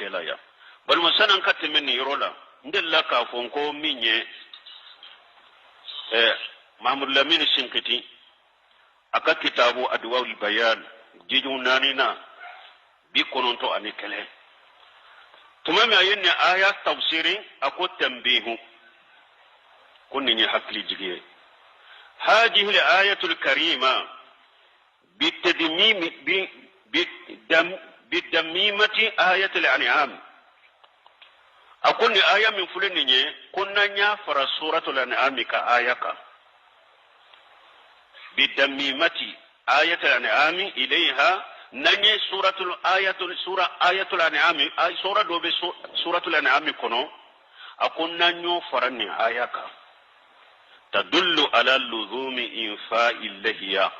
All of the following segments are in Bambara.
cɛ la yan. Balima, san'an ka tɛmɛ nin yɔrɔ la, n delila k'a fɔ n ko min ye Mahamadu Lamini Sinkiti a ka kitabu Adwawul Bayan, juzu naaninan, 91, tuma min a ye nin aya tafsiri, a ko tanbihu, ko nin ye hakili jigi ye, hadihi ayatul karima bitadmimi bidamimati ayatul an'am. A ko nin aya min filɛ nin ye, ko n'an y'a fara suratul an'am ka aya kan, bidamimati ayatul an'am ilayha, n'an ye suratul ayatul sura ayatul an'am, sura dɔ bɛ suratul an'am kɔnɔ, a ko n'an y'o fara nin aya kan, tadullu ala luzumi infa'i lahiya,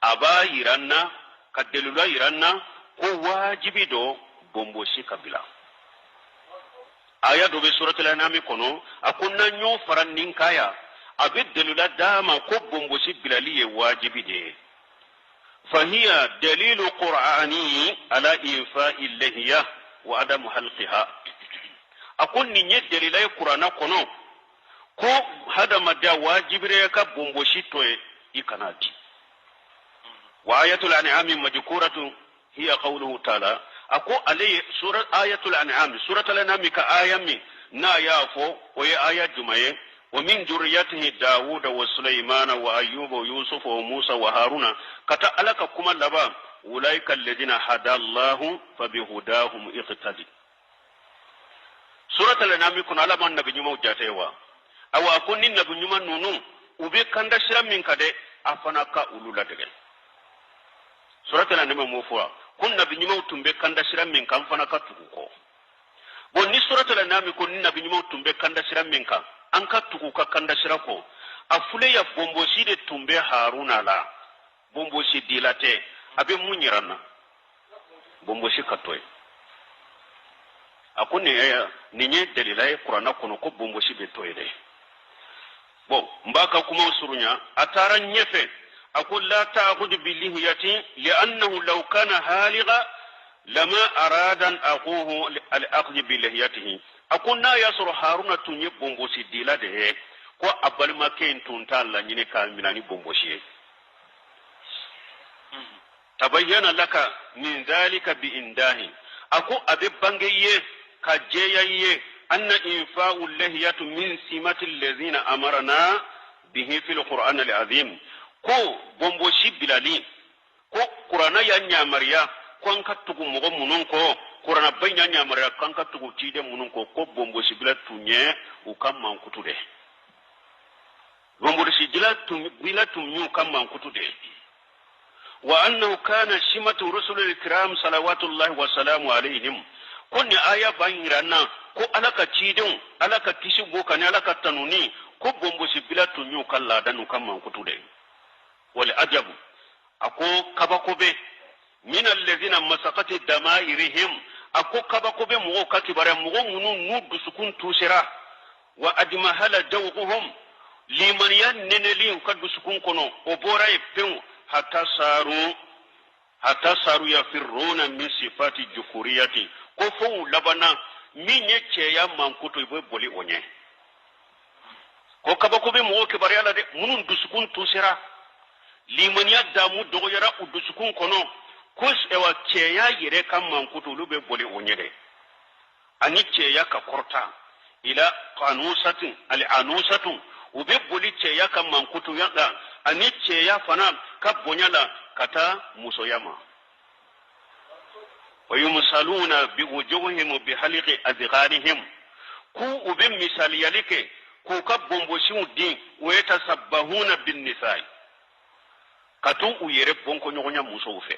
a b'a yira n na, ka delila yira n na ko wajibi don bonbosi ka bila. Aya dɔ bɛ suratul an'am kɔnɔ, a ko n'an y'o fara nin kan yan, a bɛ delila d'an ma ko bonbosi bilali ye wajibi de ye. Fahiya dalilu qur'ani ala infa'i lahiya wa adamu halqiha. A ko nin ye delila ye kuranna kɔnɔ ko hadamadenya wajibira ka bonbosi to yen, i kana di. Wa ayatul an'ami majkuratu hiya qawluhu ta'ala. A ko ale ye sura ayatul an'am, suratul an'am ka aya min n'a y'a fɔ, o ye aya jumɛn ye? Wa min zuriyatihi dawuda wa sulaimana wa ayyuba wa yusufa wa musa wa haruna, ka taa Ala ka kuma laban, ulaika alladhina hada Allahu fabihudahum iqtadi. Suratul an'am kɔnɔ, Ala ma nabi ɲumanw jate wa? Awa, a ko ni nabi ɲuman ninnu u bɛ kanda sira min kan dɛ, a fana ka olu ladege. Suratul an'am m'o fɔ wa, ko nabi ɲumanw tun bɛ kanda sira min kan, an fana ka tugu kɔ? Bon, ni suratul an'am ko ni nabi ɲumanw tun bɛ kanda sira min kan, an ka tugu ka kanda sira kɔ, a filɛ ya, bonbosi de tun bɛ Haruna la. Bonbosi dila tɛ, a bɛ mun yira n na? Bonbosi ka to yen. A ko nin ye dalila ye kuranna kɔnɔ ko bonbosi bɛ to yen dɛ. Bon, n b'a ka kumaw surunya. A taara ɲɛfɛ, a ko la ta'khudhu bi lihiyati li'annahu law kana haliga lama arada akhuhu al-akhdh bi lihiyatihi. A ko n'a y'a sɔrɔ Haruna tun ye bonbosi dila de ye, ko a balimakɛ in tun t'a laɲini k'a minɛ ni bonbosi ye. Tabayyana laka min dhalika bi indahi. A ko a bɛ bange i ye ka jɛya i ye, anna infa'u lahiyatu min simati allazina amarana bihi fil qur'an al azim, ko bonbosi bilali, ko kuranna y'a yamaruya ko an ka tugu mɔgɔ minnu kɔ, kuranaba y'a yamaruya k'an ka tugu ciden minnu kɔ, ko bonbosi bila tun ye u ka mankutu de, bonbosi tun bila tun y'u ka mankutu de ye. Wa annahu kana simatu rusulil kiram salawatullahi wa salamu alayhim. Ko ni aya b'a yira na ko Ala ka cidenw, Ala ka kisi b'o kan ni Ala ka tanuni, ko bonbosi bila tun y'u ka laada n'u ka mankutu de. Wal ajabu, a ko kabako bɛ, min alladhina masakati damairihim, a ko kabako bɛ mɔgɔw ka kibaruya, mɔgɔ minnu n'u dusukun tusera, wa admahala dawquhum, limaniya nɛnɛli u ka dusukun kɔnɔ, o bɔra yen pewu, hatta saru yafirruna min sifati jukuriyati, ko fo u labanna min ye cɛya mankutu, i bɛ boli o ɲɛ. Ko kabako bɛ mɔgɔw kibaruya la dɛ, minnu dusukun tusera, limaniya damu dɔgɔyara u dusukun kɔnɔ, ko ayiwa, cɛya yɛrɛ ka mankutu, olu bɛ boli o ɲɛ dɛ, ani cɛya ka kɔrɔta ila anusatun ali anusatun, u bɛ boli cɛya ka mankutuya la ani cɛya fana ka bonya la ka taa musoya ma. Wa yumsaluna bi wujuhihim bi halqi azghanihim, k'u u bɛ misaliyali kɛ k'u ka bonbosiw din, wa yatasabbahuna bin nisa'i, ka to u yɛrɛ bɔnkɔɲɔgɔnya musow fɛ,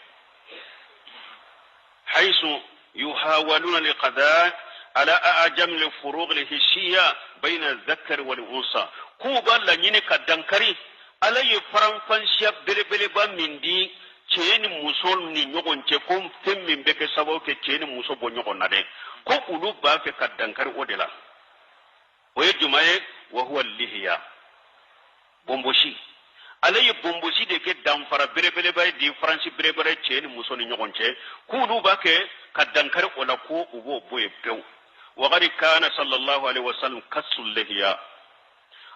haisu yuhawaluna liqada ala a'jam al-furuq al-hissiyya bayna adh-dhakari wal unsa, k'u b'a laɲini ka dankari Ala ye faranfansiya belebeleba min di cɛ ni muso ni ɲɔgɔn cɛ, ko fɛn min bɛ kɛ sababu kɛ cɛ ni muso bɔ ɲɔgɔn na dɛ, ko olu b'a fɛ ka dankari o de la. O ye jumɛn ye? Wa huwa lihiya, bonbosi. Ale ye bonbosi de kɛ danfara belebeleba ye, différence belebele cɛ ni muso ni ɲɔgɔn cɛ, k'olu b'a kɛ ka dankari o la, ko u b'o bɔ yen pewu. Wagadi kana sallallahu alaihi wasallam kasul lihiya,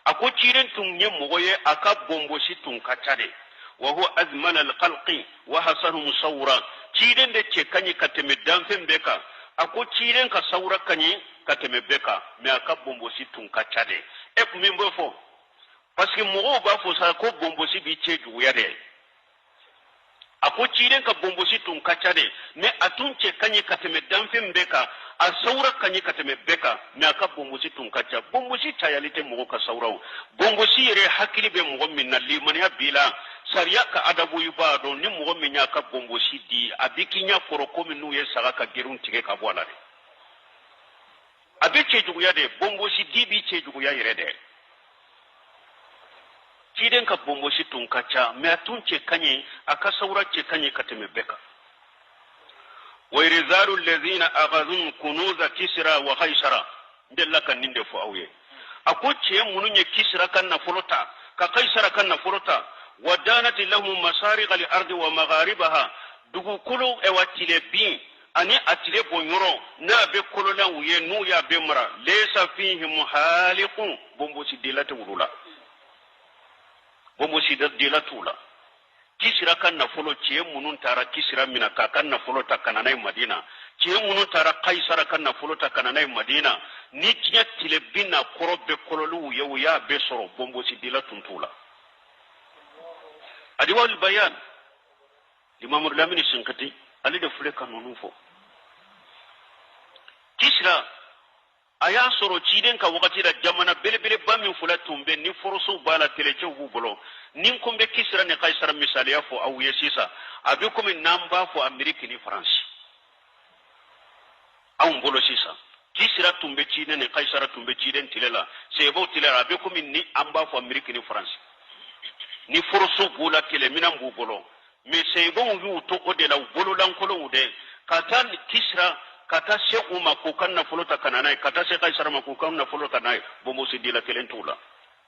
a ko ciden tun ye mɔgɔ ye, a ka bonbosi tun ka ca de. Wa huwa azmal alkhalqi wa hasanuhum sawra, ciden de cɛ ka ɲi ka tɛmɛ danfɛn bɛɛ kan. A ko ciden ka sawura ka ɲi ka tɛmɛ bɛɛ kan, mais a ka bonbosi tun ka ca de. E kun min b'o fɔ, parce que mɔgɔw b'a fɔ sa ko bonbosi b'i cɛ juguya dɛ. A ko ciden ka bonbosi tun ka ca de, mais a tun cɛ ka ɲi ka tɛmɛ danfɛn bɛɛ kan, a sawura ka ɲi ka tɛmɛ bɛɛ kan, mais a ka bonbosi tun ka ca. Bonbosi cayali tɛ mɔgɔ ka sawura o. Bonbosi yɛrɛ, hakili bɛ mɔgɔ min na, limaniya b'i la, sariya ka adabu i b'a dɔn. Ni mɔgɔ min y'a ka bonbosi di, a bɛ k'i ɲɛ kɔrɔ komi n'u ye saga ka gerun tigɛ ka bɔ a la de. A bɛ cɛ juguya de. Bonbosi di b'i cɛ juguya yɛrɛ dɛ. Ciden ka bonbosi tun ka ca, mais a tun cɛ ka ɲi, a ka sawura cɛ ka ɲi ka tɛmɛ bɛɛ kan. Wa irzalu allazina akhadhu kunuza kisra wa kaisara, n delila ka nin de fɔ aw ye. A ko cɛ minnu ye Kisira ka nafolo ta ka Kaisara ka nafolo ta, wa danati lahum masariqa al ardi wa magharibaha, dugukolo ɛwa tile bin ani a tile bɔ yɔrɔ n'a bɛ kolola u ye, n'u y'a bɛɛ mara, laysa fihim haliqun, bonbosidila tɛ olu la, bonbosidila t'u la. Kisira ka nafolo, cɛ minnu taara Kisira minɛ k'a ka nafolo ta ka na n'a ye Madina, cɛ minnu taara Kayisara ka nafolo ta ka na n'a ye Madina, ni diɲɛ tilebin n'a kɔrɔn bɛɛ kololiw ye, u y'a bɛɛ sɔrɔ, bonbosidila tun t'u la. Adiwal bayan Limamadu Lamini Sinkiti, ale de filɛ ka ninnu fɔ. Kisira, a y'a sɔrɔ ciden ka wagati la, jamana belebeleba min fila tun bɛ ni forosow b'a la, kɛlɛcɛw b'u bolo. Ni n ko n bɛ Kisira ni Kayisara misaliya fɔ aw ye sisan, a bɛ komi n'an b'a fɔ Ameriki ni Faransi anw bolo sisan. Kisira tun bɛ ciden ni Kayisara tun bɛ ciden tile la, seyibaw tile la, a bɛ komi ni an b'a fɔ Ameriki ni Faransi, ni foroso b'u la, kɛlɛminɛn b'u bolo. Mais seyibaw y'u to o de la, u bololankolonw de ka taa Kisira, ka taa se u ma k'u ka nafolo ta ka na n'a ye, ka taa se Kayisara ma k'u ka nafolo ta n'a ye. Bonbosidila kelen t'u la.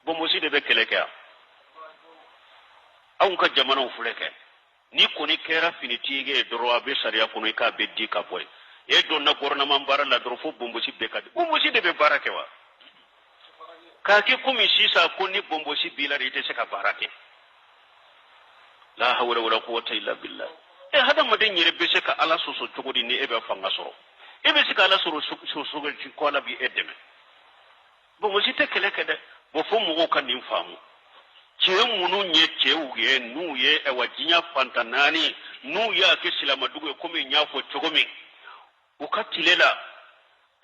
Bonbosi de bɛ kɛlɛ kɛ yan. Anw ka jamanaw filɛ kɛ, ni kɔni kɛra finitigi ye dɔrɔn, a bɛ sariya kɔnɔ i k'a bɛ di ka bɔ yen. E donna gouvernement baara la dɔrɔn, fo bonbosi bɛɛ ka di. Bonbosi de bɛ baara kɛ wa? K'a kɛ komi sisan ko ni bonbosi b'i la de, i tɛ se ka baara kɛ. La hawla wala quwwata illa billah. E hadamaden yɛrɛ bɛ se ka Ala sɔsɔ cogo di ni e bɛ fanga sɔrɔ? E bɛ se ka Ala sɔrɔ sɔsɔ ko Ala b'i e dɛmɛ? Bonbosi tɛ kɛlɛ kɛ dɛ. Bon, fo mɔgɔw ka nin faamu. Cɛ minnu ye cɛw ye, n'u ye ɛwa diɲɛ fantan naani, n'u y'a kɛ silamadugu ye, komi n y'a fɔ cogo min u ka tile la,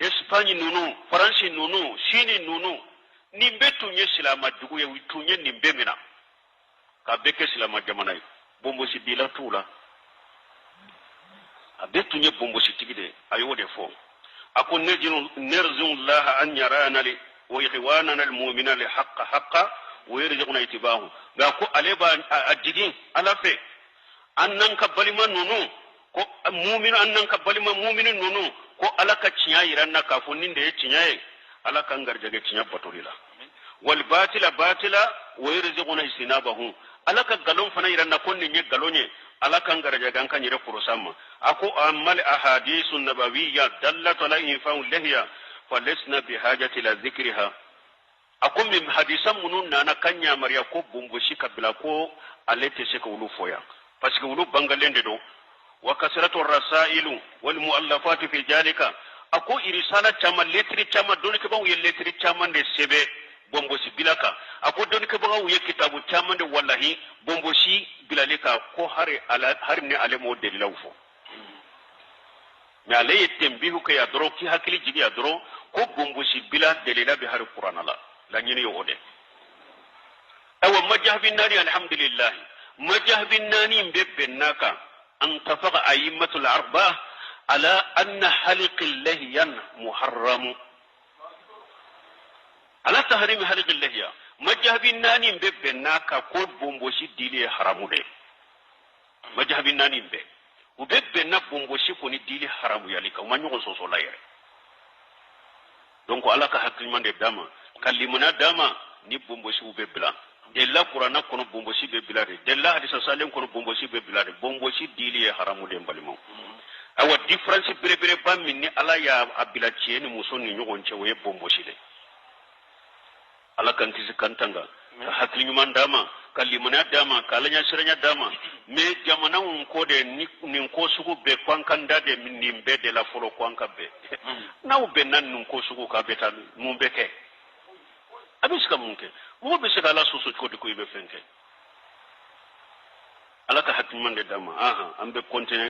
Espagne ninnu, Faransi ninnu, Sini ninnu, nin bɛɛ tun ye silamadugu ye. U tun ye nin bɛɛ minɛ k'a bɛɛ kɛ silama jamana ye. Bonbosidila t'u la, a bɛɛ tun ye bonbositigi de ye. A y'o de fɔ, a ko nerju laha an yarana li wa ikhwanana almu'minina li haqqa haqqa wa yarzuqna ittibahu. Nka ko ale b'a a jigin Ala fɛ, an n'an ka balima ninnu, ko muminu, an n'an ka balima mumini ninnu, ko Ala ka tiɲɛ yira an na k'a fɔ nin de ye tiɲɛ ye. Ala k'an garijɛgɛ tiɲɛ batoli la. Wal batila batila wa yarzuquna ijtinabahu, Ala ka nkalon fana yira an na ko nin ye nkalon ye. Ala k'an garijɛgɛ an ka yɛrɛ kɔrɔsa ma. A ko amal ahadisu nabawiyya dallat ala infa'u lihiya falasna bihajati la zikriha. A ko min hadisa minnu nana ka yamaruya ko bonbosi ka bila, ko ale tɛ se ka olu fɔ yan, parce que olu bangalen de don. Wa kasiratu rasailu wal muallafatu fi jalika, a ko irisala caman, letiri caman, dɔnnikɛbagaw ye letiri caman de sɛbɛn bonbosi bila kan. A ko dɔnnikɛbagaw ye kitabu caman de walahi bonbosi bilali kan, ko hari ala hari ni ale m'o dalilaw fɔ, mais ale ye tenbihu kɛ yan dɔrɔn, k'i hakili jigin yan dɔrɔn ko bonbosi bila dalila bɛ hari Kurana la. Laɲini ye o de. Ayiwa, majahabi naani, alhamdulilahi, majahabi naani in bɛ bɛn n'a kan. An tafaqa ayimmatul arba ala anna haliqi lahiyan muharramu, ala tahrimi haliqi lahiya. Majahabi naani in bɛ bɛn n'a kan ko bonbosi dili ye haramu de ye. Majahabi naani in bɛɛ, u bɛ bɛnna bonbosi kɔni dili haramuyali kan, u ma ɲɔgɔn sɔsɔ la yɛrɛ. Donc Ala ka hakili ɲuman de d'a ma, ka limaniya d'a ma ni bonbosiw bɛ bila. Delila kuranna kɔnɔ bonbosi bɛ bila de, delila hadisa salen kɔnɔ bonbosi bɛ bila de. Bonbosi dili ye haramu de, n balimaw. Ayiwa, différence belebeleba min ni Ala y'a bila cɛ ni muso ni ɲɔgɔn cɛ, o ye bonbosi de. Ala k'an kisi k'an tanga, ka hakili ɲuman d'a ma, ka limaniya d'a ma, ka Ala ɲɛsiranya d'a ma. Mais jamanaw ko de, nin ko sugu bɛɛ ko an kan da de nin bɛɛ de la fɔlɔ, ko an ka bɛn. N'aw bɛnna nin ko sugu kan, a bɛ taa min? Mun bɛ kɛ? A bɛ se ka mun kɛ? Mɔgɔ bɛ se ka Ala sɔsɔ cogo di ko i bɛ fɛn kɛ? Ala ka hakili ɲuman de d'a ma. Ahan, an bɛ continuer.